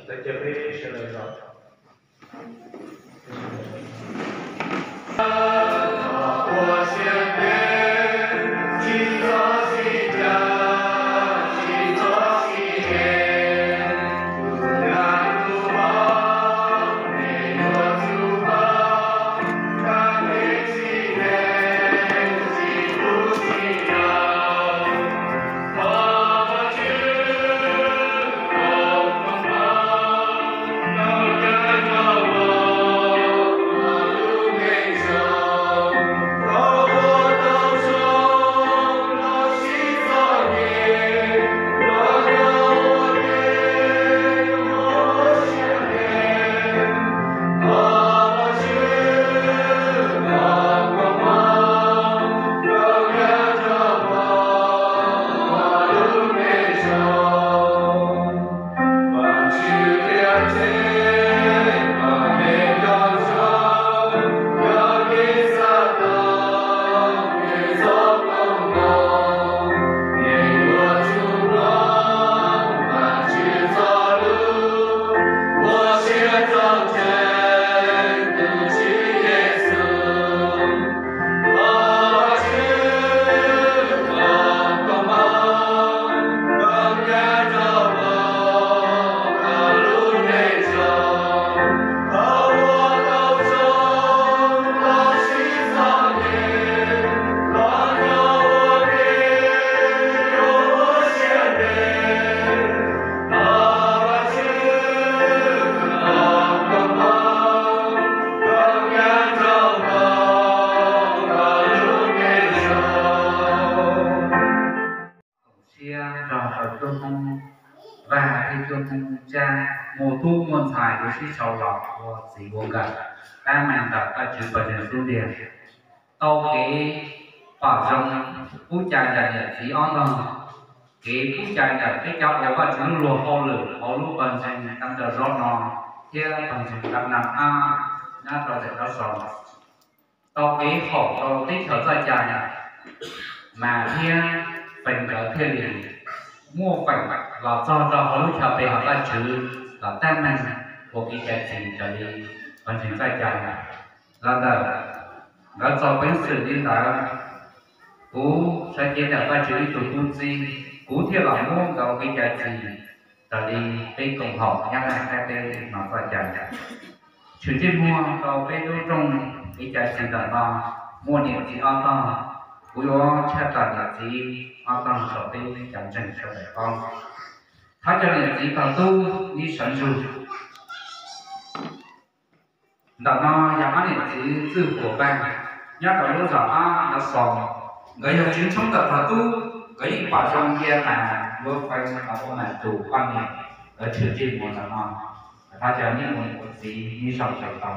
Lawv cia peb sawv daws los. Siab nrog rau cuab Hmoob Vaj thiab cuab Hmoob Tsab muaj tub muaj ntxhais yuav sib sau los ua txiv ua nkawm, tab meeg ntawm Vajtswv pawg ntseeg xub ntiag. Tau kev pom zoo, pub cai ntawm niam txiv ob tog, kev pub cai ntawm peb cov ua Vajtswv lub luag hauj lwm hauv lub pawg ntseeg Tam Ntawv Zob no thiab pawg ntseeg Tam Nam Ab nyob rau teb chaws Los Tsuas, tau kev haum rau teb chaws txoj cai, mas thiab feem nkawd thiaj li muaj feem los txog rau hauv lub chaw pe hawm Vajtswv los tab meeg ua kev cai txi raws li pawg ntseeg txoj cai. Los ntawm nkawd txoj peev xwm li ntawd, kuv sawv cev ntawm Vajtswv ib tug tub txib, kuv thiaj los muab nkawd ua kev cai txi raws li peb koom haum Nyab Laj thiab peb no txoj cai. Tshwm ntsej muag rau peb lub rooj kev cai txi ntawm no muaj niam txiv ob tog. Kuv yuav tshaj tawm niam txiv ob tog rau peb cov ntseeg sawv daws paub. Thov cov niam txiv tog tub neb sawv ntsug. Ntawm no yog ob niam txiv Txwj Huas Vaj nyob rau lub zos Ab Nab Xos. Nkawd yog tsev tshoob ntawm tog tub, nkawd yeej pom zoo cia mas yuav feem los ua mas tus poj niam. Nkawd tshwm ntsej muag ntawm no. Thov cov niam ua txiv neb zoo sawv tau.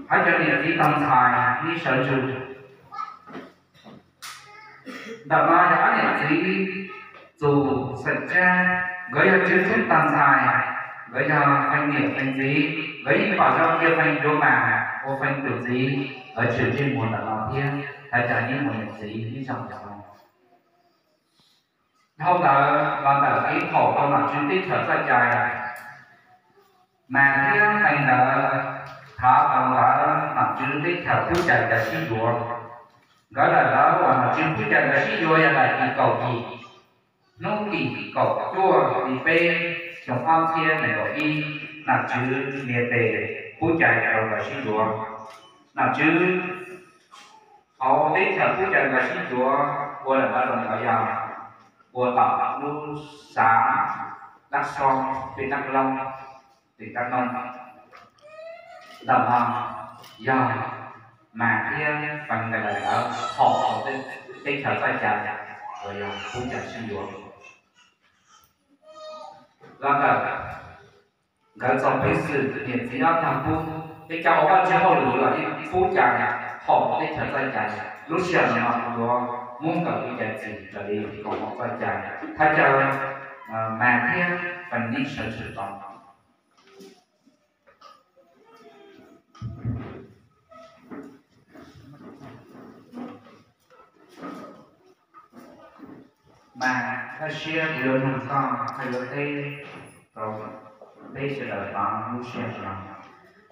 Thov cov niam txiv tog ntxhais neb sawv ntsug. Ntawm no yog ob niam txiv Txus xeem Tsab, nkawd yog tsev tshoob tog ntxhais, nkawd yog feem niam feem txiv, nkawd yeej pom zoo cia feem yuav mas ua feem tus txiv, nkawd tshwm ntsej muag ntawm no thiab. Thov cov niam ua niam txiv neb zoo sawv tau. Dhau ntawd los ntawm kev haum rau nom tswv teb chaws txoj cai, mas thiab feem ntawd thaum ntawd nom tswv teb chaws pub cai nkawd sib yuav. Nkawd daim ntawv uas nom tswv pub cai nkawd sib yuav yog daim tim kaum yim, hnub tim kaum cuaj, tim peb, xyoo ob txhiab nees nkaum ib, nom tswv Nias Tes pub cai rau nkawd sib yuav. Nom tswv hauv teb chaws pub cai nkawd sib yuav ua daim ntawv zoo nkawd yog ua tom lub xav Dab Xov, peb Dab Loob, tim Dab Loob. Ntawm no yog mas thiab feem ntawm daim ntawv haum rau teb chaws txoj cai uas yog pub cai sib yuav. Los ntawm nkawd txoj peev xwm niam txiv ob tog pub, peb cov ua Vajtswv hauj lwm los yeej pub cai haum teb chaws txoj cai. Lub sij hawm no kuv yuav muab nkawd kev cai txi raws li koom haum txoj cai. Thov caw mas thiab feem neb sawv ntsug tau. Mas Koj siab kuv yuav nug koj, koj yuav teb rau peb sawv daws hnov lub sij hawm no.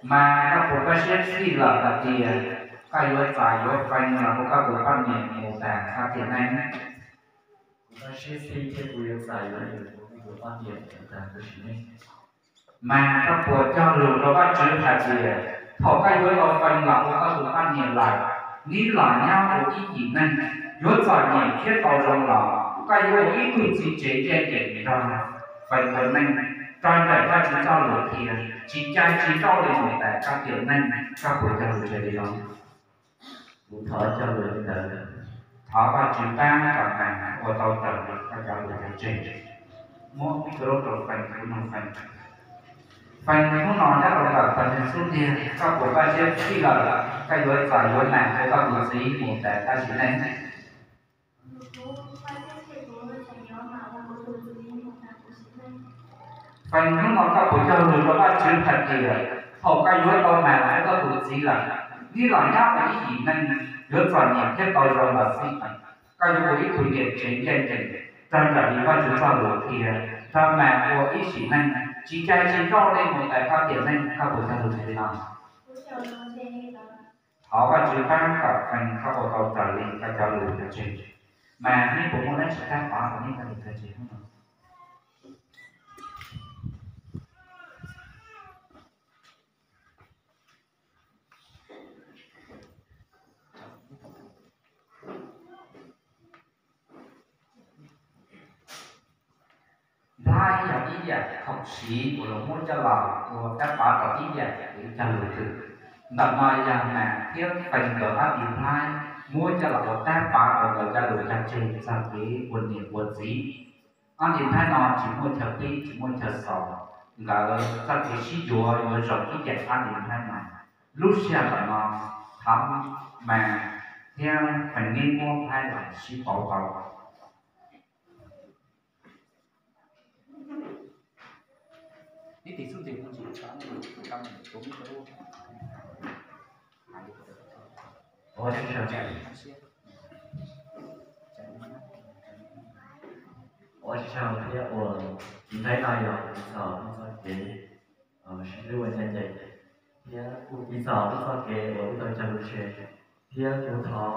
Mas koj puas koj siab txij lawm hais tias koj yuav txais yuav Fees los ua koj tus poj niam mus tas koj tiam neej? Kuv koj siab txij thiab kuv yuav txais yuav nws ua kuv tus poj niam mus tas kuv sim neej. Mas koj puas cog lus rau Vajtswv hais tias thaum koj yuav tau Fees los ua koj tus poj niam lawm, neb los nyob ua ib yim neeg, yuav txom nyem thiab tau zoo los koj yuav ua ib tug txiv tsev ncaj ncees nrog Fees ua neej, raws nraim Vajtswv txoj lus qhia, tsis cai tsis nrauj li mus tas koj tiam neej? Koj puas cog lus li no? Kuv thov cog lus li ntawd. Thov Vajtswv pab kom Fees ua tau raws li koj cov lus cog tseg. Muab micro rau Fees, kuv nug Fees. Fees, hnub no nyob rau ntawm Fees xub ntiag, koj puas koj siab txij lawm koj yuav txais yuav Fees ua koj tus txiv mus tas koj sim neej? Fees, hnub no koj puas cog lus rau Vajtswv hais tias thaum koj yuav tau Fees los ua koj tus txiv lawm, neb los nyob ua ib yim neeg, yuav txom nyem thiab tau zoo los xij, koj yuav ua ib tug niam tsev ncaj ncees raws nraim li Vajtswv txoj lus qhia, nrog Fees ua ib sim neej, tsis cai tsis nrauj li mus tas koj tiam neej? Koj puas cog lus li no? Thov Vajtswv pab kom Fees koj ua tau raws li koj cov lus cog tseg. Mas neb puas muaj dab tsi tab pov rau neb cov lus cog tseg hnub no? Nplhaib yog ib yam khoom siv uas luag muab coj los ua tab pov rau ib yam kev cog lus twg. Ntawm no yog Mas thiab Fees nkawd ob txiv nplhaib muab coj los ua tab pov rau nkawd cov lus cog tseg txog kev ua niam ua txiv. Ob txiv nplhaib no tsis muaj chaw qib tsis muaj chaw xaus, nkawd txoj kev sib yuav yuav zoo ib yam ob txiv nplhaib no. Lub sij hawm ntawm no thov Mas thiab Fees neb muab nplhaib los sib pauv tau. Ua tsaug thiab ua, txiv nplhaib no yog kuv txhom lub txoj kev sib hlub ua ncaj ncees, thiab kuv txhom lub txoj kev uas wb tau cog lus tseg, thiab kuv thov,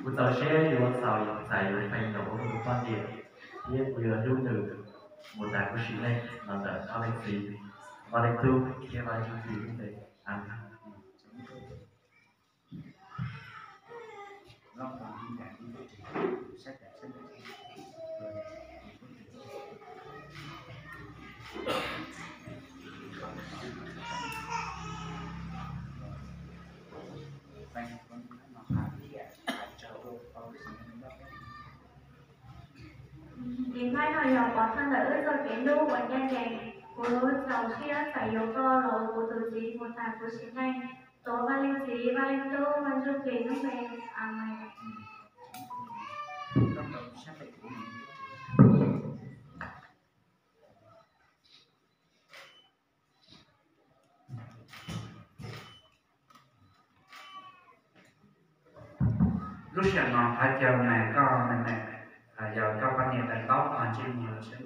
kuv txaus siab yuav txais yuav Fees los ua kuv tus poj niam, thiab kuv yuav hlub nws mus tas kuv sim neej los ntawm Vaj Leej Txiv, Vaj Leej Tub thiab Vaj Leej Txiv lub npe. Amees. Txiv nplhaib no yog pov thawj ntawm wb txoj kev hlub uas ncaj ncees. Kuv txaus siab txais yuav koj los ua kuv tus txiv mus tas kuv sim neej. Tuav Vaj Leej Txiv, Vaj Leej Tub, Vaj Ntsuj Plig lub npe. Amees. Lub sij hawm no thov caw Mas koj me me, yog koj poj niam tawm ntaub qhov ntsej muag los seb.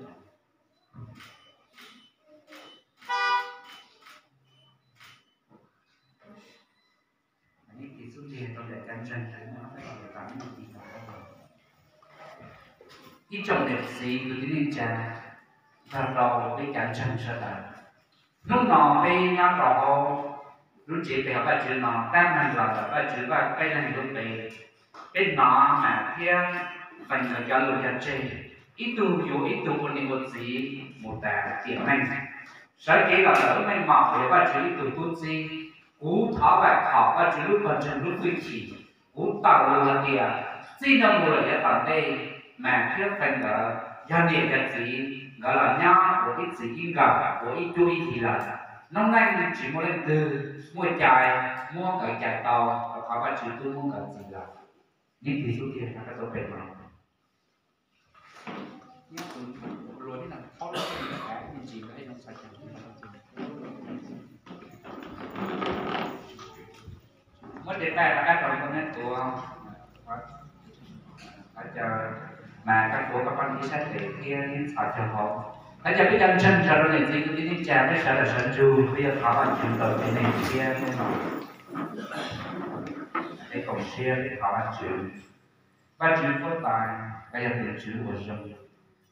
Ib tsoom niam txiv kwv tij neej tsa, nrog rau peb cov ntseeg sawv daws, hnub no peb nyob rau hauv lub tsev pe hawm Vajtswv no, tab meeg los ntawm Vajtswv Vaj Peb Leeg lub npe, peb hnov Mas thiab Fees nkawd cov lus cog tseg, ib tug yuav ib tug ua niam ua txiv mus tas tiam neej. Sawv cev los ntawm lub meej mom uas yog Vajtswv ib tug tub txib, kuv thov vam khom Vajtswv lub pawg ntseeg lub hwj chim, kuv tawm lus hais tias txij no mus lawm yav tom ntej, Mas thiab Fees nkawd yog niam yog txiv, nkawd los nyob ua ib txwm ib nkawm ua ib cuab ib yig lawm. Noob neej tsis muaj leej twg muaj cai muab nkawd cais tau, rau qhov Vajtswv twb muab nkawd txis lawm. Neb tig xub ntiag rau koj tus pem no. Muab tes taw rov qab rau nkauj neb tuav, thov caw mas koj tuav koj poj niam ib sab tes thiab ib txhos caug hauv. Thov caw peb cov ntseeg sawv daws, niam txiv kwv tij neej tsa, peb sawv daws sawv ntsug, peb yuav thov Vajtswv rau tsev neeg thiab hnub no. Peb koom siab peb thov Vajtswv. Vajtswv huab tais, koj yog tus Tswv uas zoo,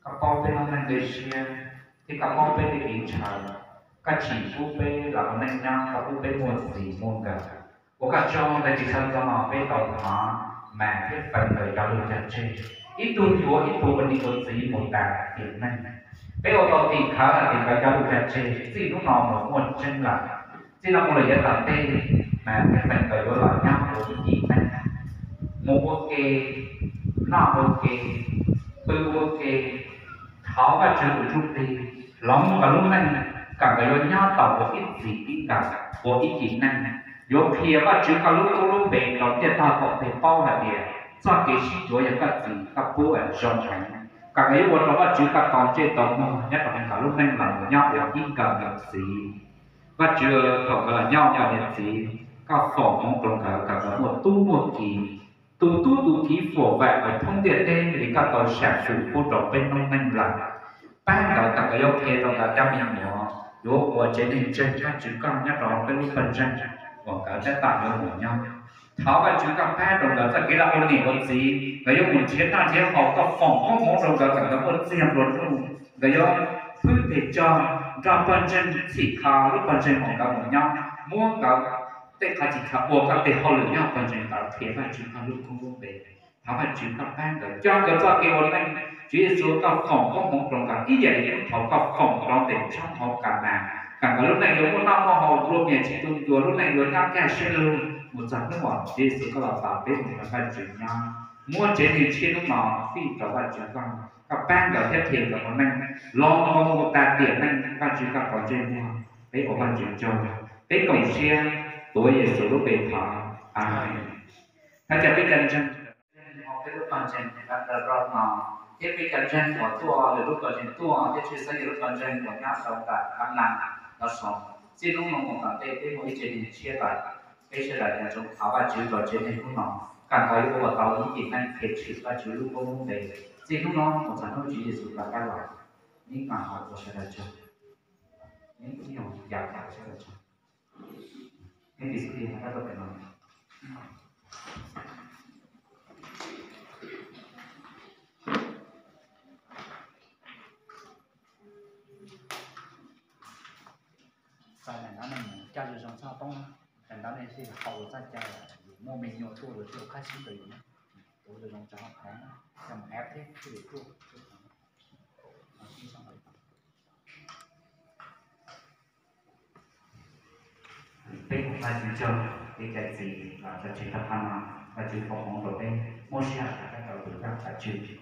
koj paub peb lub neej dej siab, thiab koj paub peb tej kev ntshaw. Koj tsim pub peb los ua neej nyob, koj pub peb muaj txij muaj nkawm. Ua koj tsaug ntawm ris xav ntxov no peb tau hnov mas thiab feem ntawm cov lus cog tseg. Ib tug yuav ib tug ua niam ua txiv mus tas tiam neej. Peb ua tau tim khawv hais tias nkawd cov lus cog tseg txij hnub no mus muaj tseeb lawm. Txij no mus lawm yav tom ntej mas thiab feem ntawm yuav los nyob ua ib yim neeg, mus ua ke, noj ua ke, pw ua ke. Thov Vajtswv tus Ntsuj Plig hloov nkawd lub neej kom nkawd yuav nyob tau ua ib txij ib nkawm, ua ib yim neeg, yuav qhia Vajtswv koj lub koob lub npe rau ntiaj tog kom peb paub hais tias txoj kev sib yuav yog koj txim koj pub zoo heev, kom nkawd yuav ua rau Vajtswv koj tau ntsej tau muag nyob rau nkawd lub neej los mus nyob ua ib nkawm niam txiv. Vajtswv, thaum nkawd los nyob ua nkawm niam txiv, koj foom hmoov rau nkawd kom nkawd muaj tub muaj ki, tus tub tus ki fuam vam uas thoob ntiaj teb li koj tau sam hwm pub rau peb noob neej lawm. Pab nkawd kom nkawd yuav qhia rau nkawd cov me nyuam yuav ua tsev neeg ntseeg Vajtswv koj nyob rau peb lub pawg ntseeg uas nkawd tab tom yuav mus nyob. Thov Vajtswv koj pab rau nkawd txoj kev los ua niam ua txiv, nkawd yuav mus nrhiav noj nrhiav haus, koj foom koob hmoov rau nkawd kom nkawd muaj txiag nplua nuj, nkawd yuav hwj tes tsog nrog pawg ntseeg txhim kho lub pawg ntseeg uas nkawd mus nyob, muab nkawd tej qhov txhim kho ua koj tej hauj lwm nyob pawg ntseeg ntawd qhia Vajtswv koj lub koob lub npe. Thov Vajtswv koj pab nkawd coj nkawd txoj kev ua neej. Tswv Yexus, koj foom koob hmoov rau nkawd ib yam li koj thaum koj foom rau ntawm tsob hauv Kanas, kom nkawd lub neej yuav muaj noj muaj haus, nplua mias tsis tu ncua, lub neej yuav nyob kaj siab lug mus txog hnub uas Tswv Yexus koj los tos peb mus nrog Vajtswv nyob. Muab tsev neeg tshiab hnub no fij rau Vajtswv koj, koj pab nkawd thiab qhia nkawd ua neej los mus tas tiam neej. Vajtswv koj tau ntsej muag, peb ua Vajtswv tsaug, peb koom siab tuav Yexus lub npe thov, Amees. Thov caw peb cov ntseeg, peb lub pawg ntseeg Bangalore no, thiab peb cov ntseeg uas tuaj lwm lub pawg ntseeg tuaj, thiab tshwj xeeb yog lub pawg ntseeg uas nyob rau nram Tam Nas no saud. Txij hnub no mus tom ntej peb muaj ib tsev neeg tshiab lawm, peb sawv daws nco ntsoov thov Vajtswv rau tsev neeg hnub no, kom nkawd yuav ua tau ib yim neeg qhia tshwm Vajtswv lub koob lub npe. Txij hnub no mus txog hnub Tswv Yexus rov qab los, neb mam ho ua sawv daws tsaug, neb ib nyuag yam yam sawv daws tsaug. Neb tis xub ti rov qab tuaj pem no. Txog ntawm no nej mus coj zoo zoo txhob poob, ntawm no nej thiaj haus txoj cai, muaj me nyuam tuaj los thiaj qab xib rau yus na. Tuav zoo zoo tso qhov, coj mus app thiab thiaj li tuaj. Peb mus Vajtswv tsaug, peb cov txiv los tso tseg tag pab no, Vajtswv foom hmoov rau peb muab sij hawm rov qab tau tus koj Vajtswv.